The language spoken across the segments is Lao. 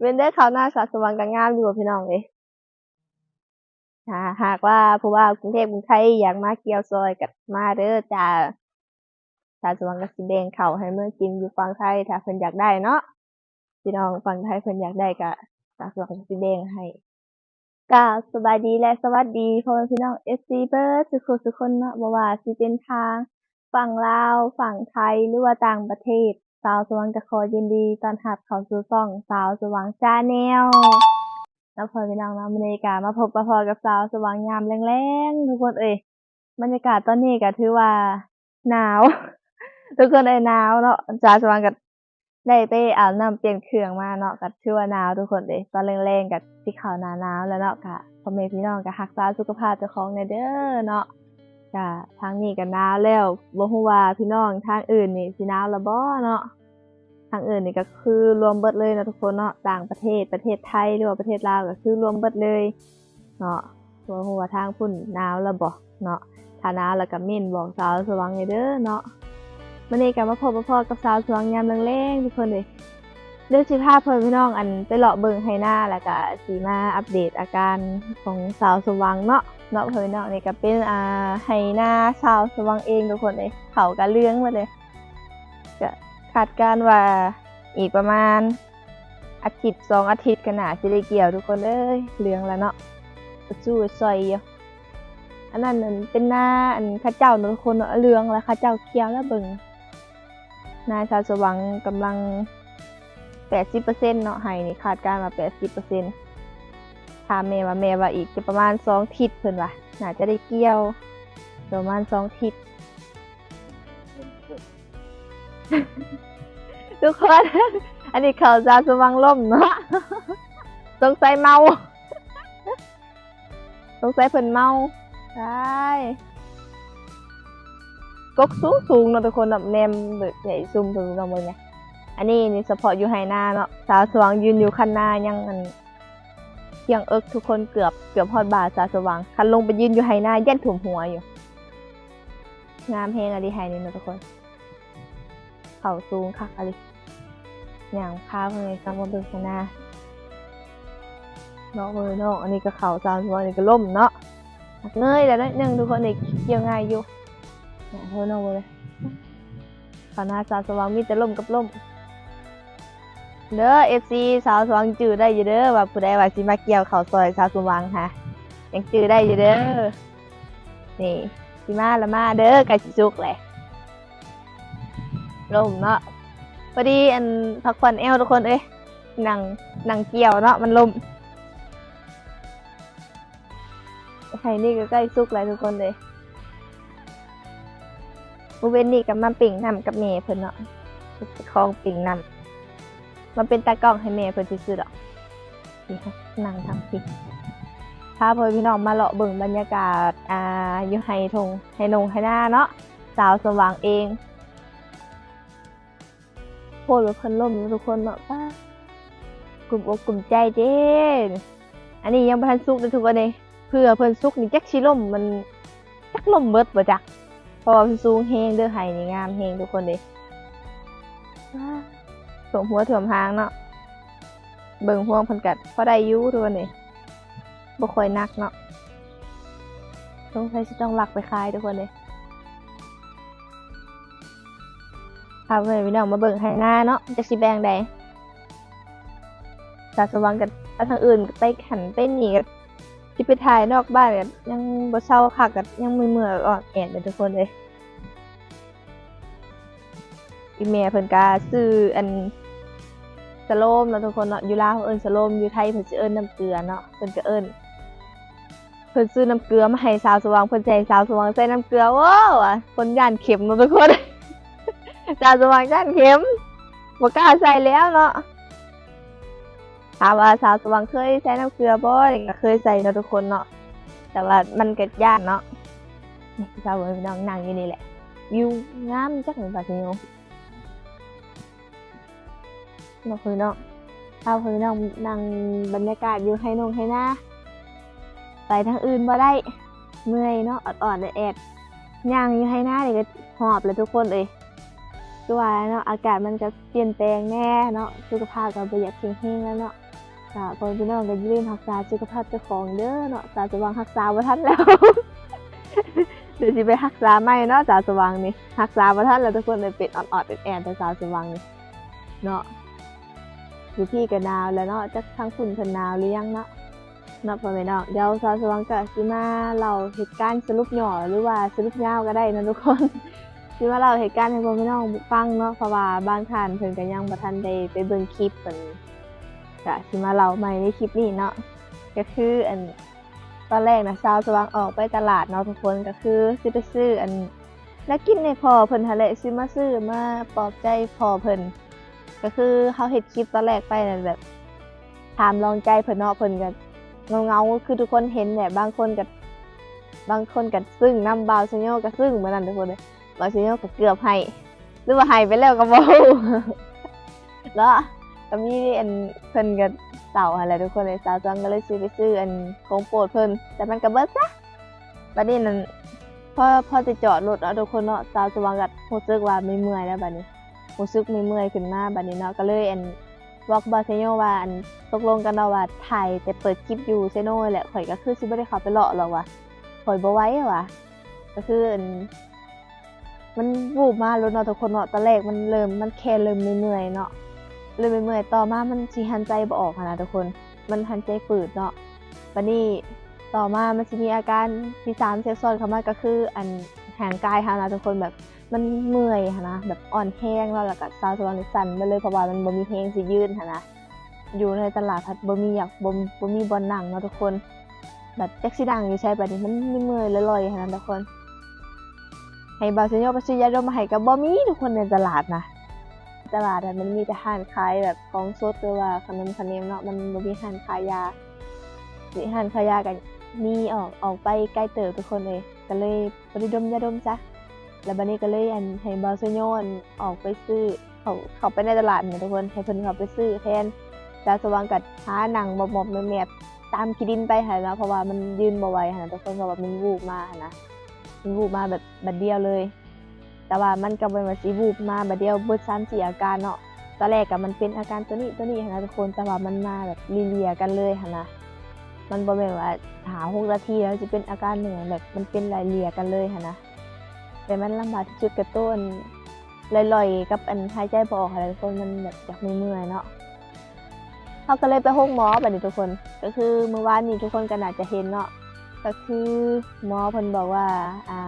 ແມ່ນເດີ ເຂົ້ານາສາວສະຫວ່າງກໍງາມຢູ່ພີ່ນ້ອງເອີຍ. ຖ້າຫາກວ່າຜູ້ບ່າວກຸງເທບກຸງໄທຢາກມາກ່ຽວຊ່ອຍກໍມາເດີຈ້າ. ສາວສະຫວ່າງກໍຊິແບ່ງເຂົ້າໃຫ້ເມືອກິນຢູ່ຝັ່ງໄທ ຖ້າເພິ່ນຢາກໄດ້ເນາະ. ພີ່ນ້ອງຝັ່ງໄທເພິ່ນຢາກໄດ້ກໍ ສາວສະຫວ່າງກໍຊິແບ່ງໃຫ້. ກາບສະບາຍດີ ແລະ ສະຫວັດດີພໍ່ແມ່ພີ່ນ້ອງ ເອັຟຊີ ເບິດສູ່ຄົນເນາະ, ບໍ່ວ່າຊິເປັນທາງຝັ່ງລາວ, ຝັ່ງໄທ ຫຼືວ່າຕ່າງປະເທດ, ສາວສະຫວ່າງກໍຂໍຍິນດີຕ້ອນຮັບເຂົ້າສູ່ຊ່ອງສາວສະຫວ່າງ Channel ເນາະ ພໍ່ແມ່ພີ່ນ້ອງເນາະ. ມື້ນີ້ກໍມາພົບມາພໍ້ກັບສາວສະຫວ່າງຍາມແລງໆ ທຸກຄົນເອີຍ. ບັນຍາກາດຕອນນີ້ກໍຖືວ່າໜາວ ທຸກຄົນເອີຍ ໜາວເນາະ. ສາວສະຫວ່າງກໍໄດ້ໄປອາບນ້ຳປ່ຽນເຄື່ອງມາເນາະ, ກໍຖືວ່າໜາວທຸກຄົນເອີຍ. ຕອນແລງໆກໍຊິເຂົ້າໜ້າໜາວແລ້ວເນາະ, ກໍພໍ່ແມ່ພີ່ນ້ອງກໍຮັກສາສຸຂະພາບເຈົ້າຂອງແດ່ເດີເນາະ. ກະທາງນີ້ກະໜາວແລ້ວ, ບໍ່ຮູ້ວ່າພີ່ນ້ອງທາງອື່ນນີ້ຊິໜາວລະບໍ່ເນາະ. ທາງອື່ນນີ້ກະຄືລວມເບິດເລີຍເນາະທຸກຄົນເນາະ, ຕ່າງປະເທດ, ປະເທດໄທ ຫຼືວ່າປະເທດລາວ ກະຄືລວມເບິດເລີຍເນາະ. ບໍ່ຮູ້ວ່າທາງພຸ້ນໜາວລະບໍ່ເນາະ, ຖ້າໜາວລະກະເມັ້ນບອກສາວສະຫວ່າງແດ່ເດີເນາະ. ມື້ນີ້ກະມາພົບມາພໍ້ກັບສາວສະຫວ່າງຍາມແລງໆ ທຸກຄົນເອີຍ. ດຽວຊິພາພໍ່ແມ່ພີ່ນ້ອງ ອັນ ໄປເລາະເບິ່ງໄຮ່ນາ ແລ້ວກະຊິມາອັບເດດອາການຂອງສາວສະຫວ່າງເນາະ ເນາະ ພໍ່ແມ່ພີ່ນ້ອງ. ນີ້ກະເປັນ ອ່າ ໄຮ່ນາສາວສະຫວ່າງເອງ ທຸກຄົນເອີຍ, ເຂົ້າກະເຫຼືອງໝົດເລີຍ. ກະຄາດການວ່າອີກປະມານອາທິດສອງອາທິດກະໜ້າຊິໄດ້ກ່ຽວ ທຸກຄົນເອີຍ, ເຫຼືອງລະເນາະ, ກະສູ້ຊ່ອຍຢູ່. ອັນນັ້ນ ອັນ ເປັນນາ ອັນ ເຂົາເຈົ້າເນາະ ທຸກຄົນເນາະ, ເຫຼືອງລະ ເຂົາເຈົ້າກ່ຽວລະ. ເບິ່ງ ນາສາວສະຫວ່າງກຳລັງແປດສິບເປີເຊັນເນາະ, ໄຮ່ນີ້ຄາດການວ່າແປດສິບເປີເຊັນ. ຖາມແມ່ວ່າ ແມ່ວ່າອີກຈະປະມານສອງທິດ ເພິ່ນວ່າໜ້າຈະໄດ້ກ່ຽວ ປະມານສອງທິດ ທຸກຄົນ. ອັນນີ້ເຂົ້າສາວສະຫວ່າງລົ້ມເນາະ, ສົງໄສເມົາ. ສົງໄສເພິ່ນເມົາ. ຕາຍ ກົກສູງໆເນາະທຸກຄົນເນາະ, ແນມເບິ່ງໃຫຍ່ຊຸ່ມເພິ່ນເນາະ. ເບິ່ງແດ່ ອັນນີ້ນີ້ສະເພາະຢູ່ໄຮ່ນາເນາະ, ສາວສະຫວ່າງຢືນຢູ່ຄັນນາຍັງ ອັນ ພຽງເອິກທຸກຄົນ, ເກືອບ ເກືອບຮອດບ່າສາວສະຫວ່າງ. ຄັນລົງໄປຢືນຢູ່ໄຮ່ນາຢ້ານຖ້ວມຫົວຢູ່. ງາມແຮງອີ່ຫຼີໄຮ່ນີ້ເນາະທຸກຄົນ, ເຂົ້າສູງຄັກອີ່ຫຼີ. ຍ່າງພາເພິ່ນກັບມາເບິ່ງໄຮ່ນາເນາະ ເບິ່ງເນາະ. ອັນນີ້ກໍເຂົ້າສາມສິບ ອັນນີ້ກໍລົ້ມເນາະ, ເງີຍແລ້ວໜ້ອຍໜຶ່ງທຸກຄົນ. ນີ້ກ່ຽວງ່າຍຢູ່ ເນາະ ເບິ່ງເນາະ. ເຂົ້ານາສາວສະຫວ່າງມີແຕ່ລົ້ມກັບລົ້ມເດີ ເອັຟຊີ. ສາວສະຫວ່າງຈື່ໄດ້ຢູ່ເດີ ວ່າຜູ້ໃດວ່າຊິມາກ່ຽວເຂົ້າຊ່ອຍສາວສະຫວ່າງຫາ ຍັງຈື່ໄດ້ຢູ່ເດີ. ນີ້ ຊິມາລະມາເດີ ໃກ້ຊິສຸກແຫຼະ. ລົ້ມເນາະ ພໍດີອັນ ພັກຜ່ອນແອວທຸກຄົນເອີຍ, ນັ່ງ ນັ່ງກ່ຽວເນາະ ມັນລົ້ມ. ໄຮ່ນີ້ກໍໃກ້ສຸກແລ້ວທຸກຄົນເອີຍ. ມື້ເວັນນີ້ກໍມາປີ້ງນ້ຳກັບແມ່ເພິ່ນເນາະ, ເປັນຂອງປີ້ງນ້ຳ ມາເປັນຕາກ້ອງໃຫ້ແມ່ເພິ່ນຊື່ໆດອກ. ນີ້ ນັ່ງທາງພີ້ ພາພໍ່ແມ່ພີ່ນ້ອງມາເລາະເບິ່ງບັນຍາກາດ ອ່າ ຢູ່ໄຮ່ທົ່ງໄຮ່ນົງໄຮ່ນາເນາະ, ສາວສະຫວ່າງເອງ. ໂພດວ່າເພິ່ນລົ້ມເນາະທຸກຄົນເນາະ, ປ້າ ກຸ້ມອົກກຸ້ມໃຈເດ້. ອັນນີ້ຍັງບໍ່ທັນສຸກເດ້ທຸກຄົນເດ້, ເພື່ອເພິ່ນສຸກນີ້ຈັກຊິລົ້ມ ມັນຈັກລົ້ມເບິດບໍ່ຈັກ, ເພາະວ່າເພິ່ນສູງແຮງເດີ. ໄຮ່ນີ້ງາມແຮງທຸກຄົນເດ້, ຖ້ວມຫົວຖ້ວມຫາງເນາະ. ເບິ່ງຮວງເພິ່ນກະພໍໄດ້ຢູ່ທຸກຄົນເດ້, ບໍ່ຄ່ອຍໜັກເນາະ. ສົງໄສຊິຕ້ອງລັກໄປຂາຍທຸກຄົນເດ້. ພາພໍ່ແມ່ພີ່ນ້ອງມາເບິ່ງໄຮ່ນາເນາະ, ຈັກຊິແບ່ງໃດ. ສາວສະຫວ່າງກໍໄປທາງອື່ນ, ໄປຫັ້ນໄປນີ້, ກໍຊິໄປຖ່າຍນອກບ້ານ, ກໍຍັງບໍ່ເຊົາຄັກ, ກໍຍັງເມື່ອຍໆອອດໆແອດເດ້ທຸກຄົນເອີຍ. ອີແມ່ເພິ່ນກະຊື້ອັນສະໂລມເນາະທຸກຄົນເນາະ, ຢູ່ລາວເອີ້ນສະໂລມ, ຢູ່ໄທເພິ່ນຊິເອີ້ນນ້ຳເກືອເນາະ. ເພິ່ນກະເອີ້ນ ເພິ່ນຊື້ນ້ຳເກືອມາໃຫ້ສາວສະຫວ່າງ, ເພິ່ນຊິໃຫ້ສາວສະຫວ່າງໃສ່ນ້ຳເກືອ. ໂອ້ ວ່າຄົນຢ້ານເຂັມເນາະທຸກຄົນ, ສາວສະຫວ່າງຢ້ານເຂັມ ບໍ່ກ້າໃສ່ແລ້ວເນາະ. ຖາມວ່າສາວສະຫວ່າງເຄີຍໃສ່ນ້ຳເກືອບໍ່? ກໍເຄີຍໃສ່ເນາະທຸກຄົນເນາະ, ແຕ່ວ່າມັນກໍຢ້ານເນາະ. ນີ້ ສາວສະຫວ່າງນັ່ງຢູ່ນີ້ແຫຼະ, ວິວງາມຈັກບາດນີ້ເນາະ. ເນາະ ເອີຍເນາະ, ພາພໍ່ແມ່ພີ່ນ້ອງນັ່ງບັນຍາກາດຢູ່ໄຮ່ນົງໄຮ່ນາ, ໄປທາງອື່ນບໍ່ໄດ້, ເມື່ອຍເນາະ, ອອດໆແອດໆ. ຍ່າງຢູ່ໄຮ່ນານີ້ກໍຫອບແຫຼະທຸກຄົນເອີຍ. ຄືວ່າເນາະ, ອາກາດມັນກໍປ່ຽນແປງແດ່ເນາະ, ສຸຂະພາບກໍບໍ່ຢາກແຂງແຮງແລ້ວເນາະ. ກະພໍ່ແມ່ພີ່ນ້ອງກະຢ່າລືມຮັກສາສຸຂະພາບເຈົ້າຂອງເດີເນາະ. ສາວສະຫວ່າງຮັກສາບໍ່ທັນແລ້ວ ດຽວຊິໄປຮັກສາໃໝ່ເນາະ. ສາວສະຫວ່າງນີ້ຮັກສາບໍ່ທັນແລ້ວທຸກຄົນ ເລີຍເປັນອອດໆແອດໆແຕ່ສາວສະຫວ່າງນີ້ເນາະ. ຢູ່ພີ້ກະໜາວແລ້ວເນາະ ຈັກທາງພຸ້ນເພິ່ນໜາວຫຼືຍັງເນາະ. ເນາະ ພໍ່ແມ່ນ້ອງ ດຽວສາວສະຫວ່າງກະຊິມາເລົ່າເຫດການສະຫຼຸບຫຍໍ້ ຫຼືວ່າສະຫຼຸບຍາວກະໄດ້ເນາະທຸກຄົນ. ຊິມາເລົ່າເຫດການໃຫ້ພໍ່ແມ່ນ້ອງຟັງເນາະ ເພາະວ່າບາງທ່ານເພິ່ນກະຍັງບໍ່ທັນໄດ້ໄປເບິ່ງຄລິບເພິ່ນ ກະຊິມາເລົ່າໃໝ່ໃນຄລິບນີ້ເນາະ. ກະຄືອັນ ຕອນແລກນະ ສາວສະຫວ່າງອອກໄປຕະຫຼາດເນາະທຸກຄົນ ກະຄືຊິໄປຊື້ອັນ ແນວກິນໃຫ້ພໍ່ເພິ່ນຫັ້ນແຫຼະ ຊື້ມາຊື້ມາປອບໃຈພໍ່ເພິ່ນ. ກະຄືເຮົາເຮັດຄລິບຕອນແລກໄປນັ້ນແບບ ຖາມລອງໃຈເພິ່ນເນາະ ເພິ່ນກະເຫງົາໆ ຄືທຸກຄົນເຫັນແຫຼະ. ບາງຄົນກະ ບາງຄົນກະຊຶ້ງນຳ ບ່າວຊະໂຍກະຊຶ້ງມື້ນັ້ນທຸກຄົນເອີຍ. ບ່າວຊະໂຍກະເກືອບໄຫ້ ຫຼືວ່າໄຫ້ໄປແລ້ວກະບໍ່ຮູ້ເນາະ. ກະມີອັນ ເພິ່ນກະເສົ້າຫັ້ນແຫຼະທຸກຄົນເອີຍ. ສາວສະຫວ່າງກະເລີຍຊິໄປຊື້ອັນຂອງໂປດເພິ່ນ ແຕ່ມັນກະເບິດຊະ. ບາດນີ້ນັ້ນ ພໍ ພໍຈະຈອດລົດເນາະທຸກຄົນເນາະ ສາວສະຫວ່າງກະຮູ້ສຶກວ່າເມື່ອຍໆແລ້ວບາດນີ້ ຮູ້ສຶກເມື່ອຍໆຂຶ້ນມາບາດນີ້ເນາະ. ກະເລີຍອັນ ບອກບ່າວຊະໂຍວ່າ ອັນ ຕົກລົງກັນເນາະວ່າ ຖ່າຍແຕ່ເປີດຄລິບຢູ່ເຊໂນແຫຼະ ຂ້ອຍກະຄືຊິບໍ່ໄດ້ເຂົ້າໄປເລາະຫຼອກວ່າ ຂ້ອຍບໍ່ໄຫວວ່າ. ກະຄືອັນ ມັນວູບມາໂລດເນາະທຸກຄົນເນາະ. ຕອນແລກມັນເລີ່ມ ມັນແຄ່ເລີ່ມເມື່ອຍໆເນາະ ເລີ່ມເມື່ອຍໆ ຕໍ່ມາມັນຊິຫັນໃຈບໍ່ອອກຫັ້ນນະທຸກຄົນ ມັນຫັນໃຈຝືດເນາະ. ບາດນີ້ຕໍ່ມາມັນຊິມີອາການທີສາມແຊກຊ້ອນເຂົ້າມາ ກະຄືອັນ ຮ່າງກາຍເຮົານະທຸກຄົນ ແບບມັນເມື່ອຍຫັ້ນນະ ແບບອ່ອນແຮງເນາະ. ລະກະສາວສະຫວ່າງນີ້ສັ່ນໄປເລີຍ ເພາະວ່າມັນບໍ່ມີແຮງຊິຢືນຫັ້ນນະ. ຢູ່ໃນຕະຫຼາດພັດບໍ່ມີ ຢາກ ບໍ່ ບໍ່ມີບ່ອນນັ່ງເນາະທຸກຄົນ ແບບຈັກຊິນັ່ງຢູ່ໃສບາດນີ້ ມັນເມື່ອຍໆລ່ອຍໆຫັ້ນນະທຸກຄົນ. ໃຫ້ບ່າວຊະໂຍໄປຊື້ຢາດົມມາໃຫ້ກະບໍ່ມີທຸກຄົນໃນຕະຫຼາດນະ. ຕະຫຼາດຫັ້ນມັນມີແຕ່ຮ້ານຂາຍແບບຂອງສົດ ຫຼືວ່າຂະໜົມຂະແໜມເນາະ ມັນບໍ່ມີຮ້ານຂາຍຢາ. ນີ້ຮ້ານຂາຍຢາກະມີ ອອກ ອອກໄປໄກເຕີບທຸກຄົນເອີຍ ກະເລີຍບໍ່ໄດ້ດົມຢາດົມຊະ. ລະບາດນີ້ກະເລີຍອັນ ໃຫ້ບ່າວຊະໂຍອັນ ອອກໄປຊື້ ເຂົ້າ ເຂົ້າໄປໃນຕະຫຼາດຫັ້ນນະທຸກຄົນ ໃຫ້ເພິ່ນເຂົ້າໄປຊື້ແທນ. ສາວສະຫວ່າງກະຫານັ່ງໝອບໆແມບໆຕາມຂີ້ດິນໄປຫັ້ນລະເນາະ ເພາະວ່າມັນຢືນບໍ່ໄຫວຫັ້ນນະທຸກຄົນ ເພາະວ່າມັນວູບມາຫັ້ນນະ ມັນວູບມາແບບບາດດຽວເລີຍ. ແຕ່ວ່າມັນກະບໍ່ແມ່ນວ່າຊິວູບມາບາດດຽວເບິດສາມສີ່ອາການເນາະ. ຕອນແລກກະມັນເປັນອາການໂຕນີ້ ໂຕນີ້ຫັ້ນນະທຸກຄົນ ແຕ່ວ່າມັນມາແບບເລ່ຍໆກັນເລີຍຫັ້ນນະ. ມັນບໍ່ແມ່ນວ່າຫ້າຫົກນາທີແລ້ວຊິເປັນອາການໜຶ່ງ ແບບມັນເປັນໄລ່ເລ່ຍກັນເລີຍຫັ້ນນະ. ແຕ່ມັນລຳບາກທີ່ສຸດກະໂຕອັນ ລ່ອຍໆກັບອັນຫາຍໃຈບໍ່ອອກຫັ້ນແຫຼະທຸກຄົນ ມັນແບບຢາກເມື່ອຍໆເນາະ. ເຮົາກະເລີຍໄປໂຮງໝໍບາດນີ້ທຸກຄົນ ກະຄືມື້ວານນີ້ທຸກຄົນກະໜ້າຈະເຫັນເນາະ ກະຄືໝໍເພິ່ນບອກວ່າ ອ່າ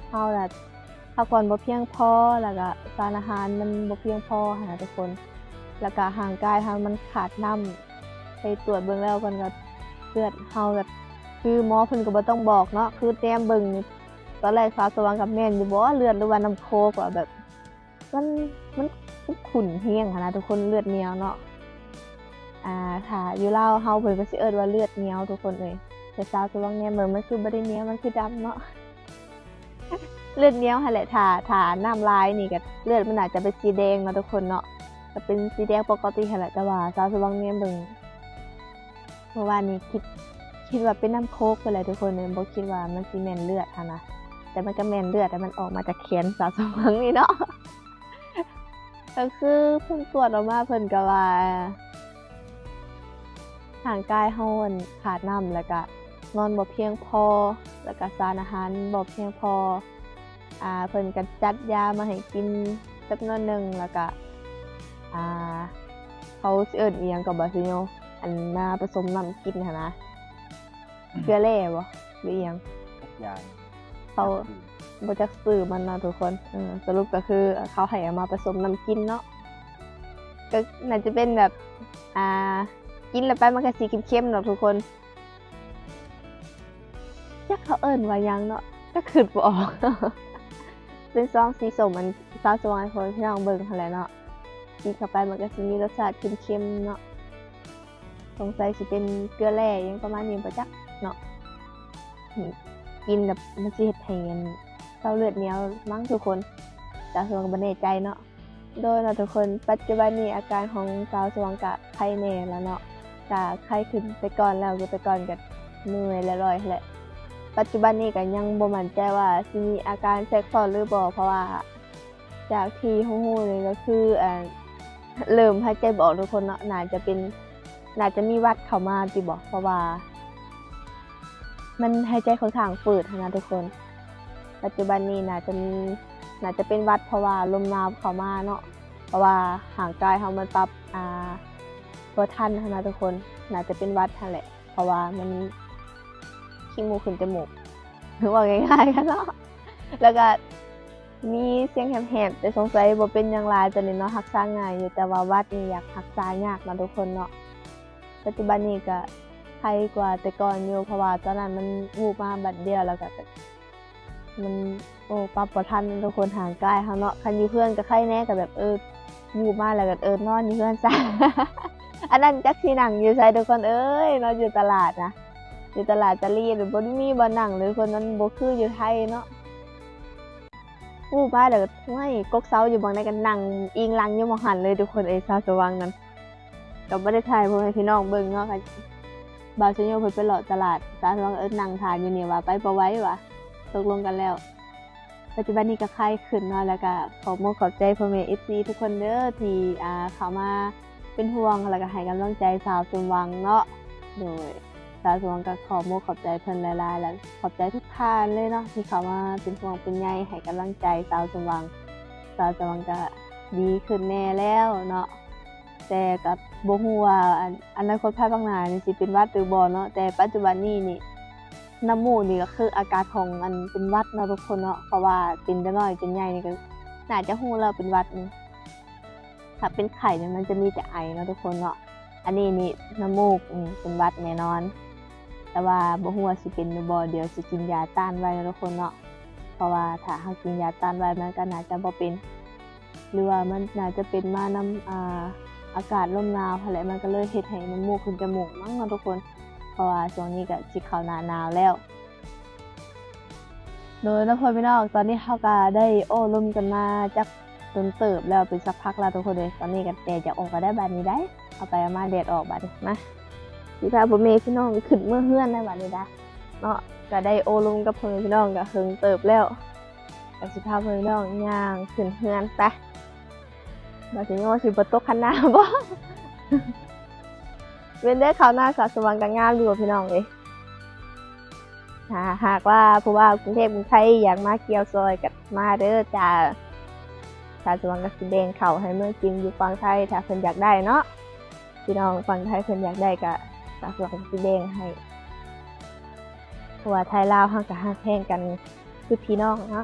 ເຮົານະ ພັກຜ່ອນບໍ່ພຽງພໍ ລະກະສານອາຫານມັນບໍ່ພຽງພໍຫັ້ນນະທຸກຄົນ ລະກະຮ່າງກາຍເຮົາມັນຂາດນ້ຳ. ໄປກວດເບິ່ງແລ້ວເພິ່ນກະ ເລືອດເຮົາກະ ຄືໝໍເພິ່ນກະບໍ່ຕ້ອງບອກເນາະ ຄືແນມເບິ່ງ ຕອນແລກສາວສະຫວ່າງກະແມ່ນຢູ່ບໍ່ ເລືອດ ຫຼືວ່ານ້ຳໂຄກ ວ່າແບບ ມັນ ມັນຂຸ້ນແຮງຫັ້ນນະທຸກຄົນ ເລືອດໜຽວເນາະ. ອ່າ ຖ້າຢູ່ລາວເຮົາເພິ່ນກະຊິເອີ້ນວ່າເລືອດໜຽວທຸກຄົນເອີຍ ແຕ່ສາວສະຫວ່າງແນມເບິ່ງມັນຄືບໍ່ໄດ້ໜຽວ ມັນຄືດຳເນາະ. ເລືອດໜຽວຫັ້ນແຫຼະ ຖ້າ ຖ້ານ້ຳລາຍນີ້ກະເລືອດມັນອາດຈະເປັນສີແດງເນາະທຸກຄົນເນາະ ກະເປັນສີແດງປົກກະຕິຫັ້ນແຫຼະ. ແຕ່ວ່າສາວສະຫວ່າງແນມເບິ່ງ ເມື່ອວານນີ້ຄິດ ຄິດວ່າເປັນນ້ຳໂຄກພຸ້ນແຫຼະທຸກຄົນ ບໍ່ຄິດວ່າມັນຊິແມ່ນເລືອດຫັ້ນນະ. ແຕ່ມັນກະແມ່ນເລືອດ ແຕ່ມັນອອກມາຈາກແຂນສາວສະຫວ່າງນີ້ເນາະ. ກະຄືຜົນກວດອອກມາເພິ່ນກະວ່າ ຮ່າງກາຍເຮົາອັນ ຂາດນ້ຳ ລະກະນອນບໍ່ພຽງພໍ ລະກະສານອາຫານບໍ່ພຽງພໍ. ອ່າ ເພິ່ນກະຈັດຢາມາໃຫ້ກິນຈຳນວນໜຶ່ງ ລະກະ ອ່າ ເຂົາຊິເອີ້ນອີ່ຫຍັງກະບໍ່ຮູ້ ອັນມາປະສົມນ້ຳກິນຫັ້ນນະ ເກືອແຮ່ບໍ່ ຫຼືອີ່ຫຍັງ ຈັກຢ່າງ ເຂົາ ຈັກຊື່ ບໍ່ຈັກຊື່ມັນນະທຸກຄົນ. ເອີ ສະຫຼຸບກະຄືເຂົາໃຫ້ເອົາມາປະສົມນ້ຳກິນເນາະ ກະໜ້າຈະເປັນແບບ ອ່າ ກິນລະໄປມັນກະຊິເຄັມໆເນາະທຸກຄົນ. ຈັກເຂົາເອີ້ນວ່າຫຍັງເນາະ ກະຄຶດບໍ່ອອກ. ເປັນຊອງສີສົ້ມ ອັນ ສາວສະຫວ່າງໃຫ້ພໍ່ແມ່ພີ່ນ້ອງເບິ່ງຫັ້ນແຫຼະເນາະ. ກິນເຂົ້າໄປມັນກະຊິມີລົດຊາດເຄັມໆເນາະ. ສົງໄສຊິເປັນເກືອແຮ່ຫຍັງປະມານນີ້ບໍ່ຈັກເນາະ. ກິນແລ້ວມັນຊິເຮັດໃຫ້ອັນ ເຊົາເລືອດໜຽວມັ້ງທຸກຄົນ ແຕ່ເຮົາກະບໍ່ແນ່ໃຈເນາະ. ໂດຍເນາະທຸກຄົນ ປັດຈຸບັນນີ້ອາການຂອງສາວສະຫວ່າງກະໄຄແນ່ລະເນາະ ກະໄຄຂຶ້ນແຕ່ກ່ອນແລ້ວ ແຕ່ກ່ອນກະເມື່ອຍລອຍໆຫັ້ນແຫຼະ. ປັດຈຸບັນນີ້ກະຍັງບໍ່ໝັ້ນໃຈວ່າຊິມີອາການແຊກຊ້ອນຫຼືບໍ່ ເພາະວ່າຈາກທີ່ຮູ້ໆນີ້ກະຄື ອ່າ ເລີ່ມຫາຍໃຈບໍ່ອອກທຸກຄົນເນາະ ໜ້າຈະເປັນ ໜ້າຈະມີຫວັດເຂົ້າມາຕິບໍ ເພາະວ່າມັນຫາຍໃຈຂ້ອນຂ້າງຝືດຫັ້ນນະທຸກຄົນ. ປັດຈຸບັນນີ້ໜ້າຈະມີ ໜ້າຈະເປັນຫວັດ ເພາະວ່າລົມໜາວເຂົ້າມາເນາະ ເພາະວ່າຮ່າງກາຍເຮົາມັນປັບ ອ່າ ບໍ່ທັນຫັ້ນນະທຸກຄົນ. ໜ້າຈະເປັນຫວັດຫັ້ນແຫຼະ ເພາະວ່າມັນຂີ້ມູກຂຶ້ນຈະມູກ ເວົ້າງ່າຍໆກັນເນາະ. ແລ້ວກະມີສຽງແຫບໆ ແຕ່ສົງໄສບໍ່ເປັນຫຍັງຫຼາຍ ຕອນນີ້ເນາະ ຮັກສາງ່າຍຢູ່. ແຕ່ວ່າຫວັດນີ້ຢາກຮັກສາຍາກເນາະທຸກຄົນເນາະ. ປັດຈຸບັນນີ້ກະໄຄກວ່າແຕ່ກ່ອນຢູ່ ເພາະວ່າຕອນນັ້ນມັນວູບມາບັດດຽວ ແລ້ວກະ ມັນ ໂອ້ ປັບບໍ່ທັນທຸກຄົນ ຮ່າງກາຍເຮົາເນາະ. ຄັນຢູ່ເຮືອນກະໄຄແດ່ ກະແບບ ເອີ ວູບມາແລ້ວກະ ເອີ ນອນຢູ່ເຮືອນຊະ. ອັນນັ້ນຈັກຊິນັ່ງຢູ່ໃສທຸກຄົນເອີຍເນາະ ຢູ່ຕະຫຼາດນະ ຢູ່ຕະຫຼາດຕະຫຼີ່ ບໍ່ມີບ່ອນນັ່ງເລີຍທຸກຄົນ ມັນບໍ່ຄືຢູ່ໄທເນາະ. ວູບມາແລ້ວກະ ໂອ້ຍ ກົກເສົາຢູ່ໝ່ອງໃດກະນັ່ງອີງຫຼັງຢູ່ໝ່ອງຫັ້ນເລີຍທຸກຄົນເອີຍ. ສາວສະຫວ່າງນັ້ນ ກະບໍ່ໄດ້ຖ່າຍໃຫ້ພໍ່ແມ່ພີ່ນ້ອງເບິ່ງເນາະ. ບ່າວຊະໂຍເພິ່ນໄປເລາະຕະຫຼາດ ສາວສະຫວ່າງ ເອີ ນັ່ງຖ້າຢູ່ນີ້ວ່າ ໄປບໍ່ໄຫວວ່າ ຕົກລົງກັນແລ້ວ. ປັດຈຸບັນນີ້ກະໄຄຂຶ້ນເນາະ ແລ້ວກະຂອບມົກຂອບໃຈພໍ່ແມ່ເອັຟຊີທຸກຄົນເດີ ທີ່ ອ່າ ເຂົ້າມາເປັນຫ່ວງ ແລ້ວກະໃຫ້ກຳລັງໃຈສາວສົມຫວັງເນາະ. ໂດຍ ສາວສົມຫວັງກະຂອບມົກຂອບໃຈເພິ່ນຫຼາຍໆ ແລະ ຂອບໃຈທຸກທ່ານເລີຍເນາະ ທີ່ເຂົ້າມາເປັນຫ່ວງເປັນໃຍ ໃຫ້ກຳລັງໃຈສາວສົມຫວັງ. ສາວສົມຫວັງກະດີຂຶ້ນແດ່ແລ້ວເນາະ ແຕ່ກະບໍ່ຮູ້ວ່າ ອັນ ອະນາຄົດພາຍພາກໜ້ານີ້ຊິເປັນຫວັດຫຼືບໍ່ເນາະ. ແຕ່ປັດຈຸບັນນີ້ນີ້ ນ້ຳມູກນີ້ກະຄືອາການຂອງ ອັນ ເປັນຫວັດເນາະທຸກຄົນເນາະ ເພາະວ່າເປັນແຕ່ນ້ອຍຈົນໃຫຍ່ນີ້ກະໜ້າຈະຮູ້ແລ້ວເປັນຫວັດນີ້. ຖ້າເປັນໄຂ້ນີ້ມັນຈະມີແຕ່ໄອເນາະທຸກຄົນເນາະ. ອັນນີ້ນີ້ນ້ຳມູກ ອືມ ເປັນຫວັດແນ່ນອນ ແຕ່ວ່າບໍ່ຮູ້ວ່າຊິເປັນຫຼືບໍ່ ດຽວຊິກິນຢາຕ້ານໄວເນາະທຸກຄົນເນາະ. ເພາະວ່າຖ້າເຮົາກິນຢາຕ້ານໄວມັນກະໜ້າຈະບໍ່ເປັນ ຫຼືວ່າມັນໜ້າຈະເປັນມານຳ ອ່າ ອາກາດລົມໜາວຫັ້ນແຫຼະ ມັນກະເລີຍເຮັດໃຫ້ນ້ຳມູກຂຶ້ນຈະມູກມັ້ງເນາະທຸກຄົນ ເພາະວ່າຊ່ວງນີ້ກະຊິເຂົ້າໜ້າໜາວແລ້ວ. ໂດຍເນາະພໍ່ແມ່ພີ່ນ້ອງ ຕອນນີ້ເຮົາກະໄດ້ໂອ້ລົມກັນມາຈັກດົນເຕີບແລ້ວ ເປັນສັກພັກແລ້ວທຸກຄົນເອີຍ. ຕອນນີ້ກະແດດຢາກອອກແລ້ວໄດ໋ບາດນີ້ໄດ໋ ເອົາໄປເອົາມາແດດອອກບາດນີ້. ມາ ຊິພາພໍ່ແມ່ພີ່ນ້ອງຂຶ້ນເມືອເຮືອນໃນບາດນີ້ໄດ໋ເນາະ. ກະໄດ້ໂອ້ລົມກັບພໍ່ແມ່ພີ່ນ້ອງກະເຫິງເຕີບແລ້ວ ກະຊິພາພໍ່ແມ່ພີ່ນ້ອງຍ່າງຂຶ້ນເຮືອນໄປ. ບາດນີ້ວ່າຊິບໍ່ຕົກຄັນນາບໍ່ ເປັນໄດ ເຂົ້ານາສາວສະຫວ່າງກະງາມຢູ່ບໍ່ພີ່ນ້ອງເອີຍ. ຖ້າຫາກວ່າຜູ້ບ່າວກຸງເທບກຸງໄທຢາກມາກ່ຽວຊ່ອຍກະມາເດີຈ້າ. ສາວສະຫວ່າງກະຊິແບ່ງເຂົ້າໃຫ້ເມືອກິນຢູ່ຝັ່ງໄທ ຖ້າເພິ່ນຢາກໄດ້ເນາະ. ພີ່ນ້ອງຝັ່ງໄທເພິ່ນຢາກໄດ້ກະ ສາວສະຫວ່າງກະຊິແບ່ງໃຫ້ ເພາະວ່າໄທລາວເຮົາກະຮັກແພງກັນຄືພີ່ນ້ອງເນາະ.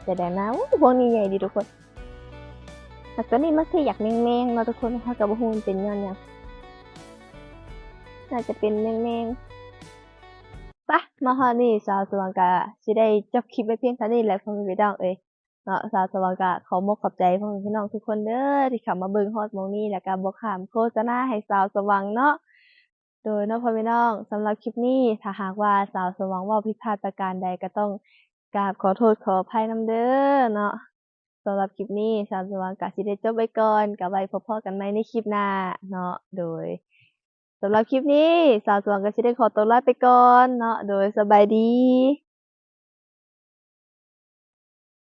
ຈະໄດ້ມາ ໂອ້ ພວງນີ້ໃຫຍ່ດີທຸກຄົນ. ແລ້ວໂຕນີ້ມັນຄືຢາກແມງໆເນາະທຸກຄົນ ເຮົາກະບໍ່ຮູ້ມັນເປັນຍ້ອນຫຍັງ ໜ້າຈະເປັນແມງໆ. ປະ ມາຮອດນີ້ສາວສະຫວ່າງກະຊິໄດ້ຈົບຄລິບໄວ້ພຽງເທົ່ານີ້ແຫຼະ ພໍ່ແມ່ພີ່ນ້ອງເອີຍເນາະ. ສາວສະຫວ່າງກະຂໍມົກຂອບໃຈພໍ່ແມ່ພີ່ນ້ອງທຸກຄົນເດີ ທີ່ເຂົ້າມາເບິ່ງຮອດໝ່ອງນີ້ ແລ້ວກະບໍ່ຂ້າມໂຄສະນາໃຫ້ສາວສະຫວ່າງເນາະ. ໂດຍເນາະພໍ່ແມ່ພີ່ນ້ອງ ສຳລັບຄລິບນີ້ ຖ້າຫາກວ່າສາວສະຫວ່າງເວົ້າຜິດພາດປະການໃດ ກະຕ້ອງກາບຂໍໂທດຂໍອະໄພນຳເດີເນາະ. ສຳລັບຄລິບນີ້ສາວສະຫວ່າງກະຊິໄດ້ຈົບໄວ້ກ່ອນ ກະໄວ້ພົບພໍ້ກັນໃໝ່ໃນຄລິບໜ້າເນາະ. ໂດຍ ສຳລັບຄລິບນີ້ສາວສະຫວ່າງກະຊິໄດ້ຂໍຕົວລາໄປກ່ອນເນາະ. ໂດຍ ສະບາຍດີ.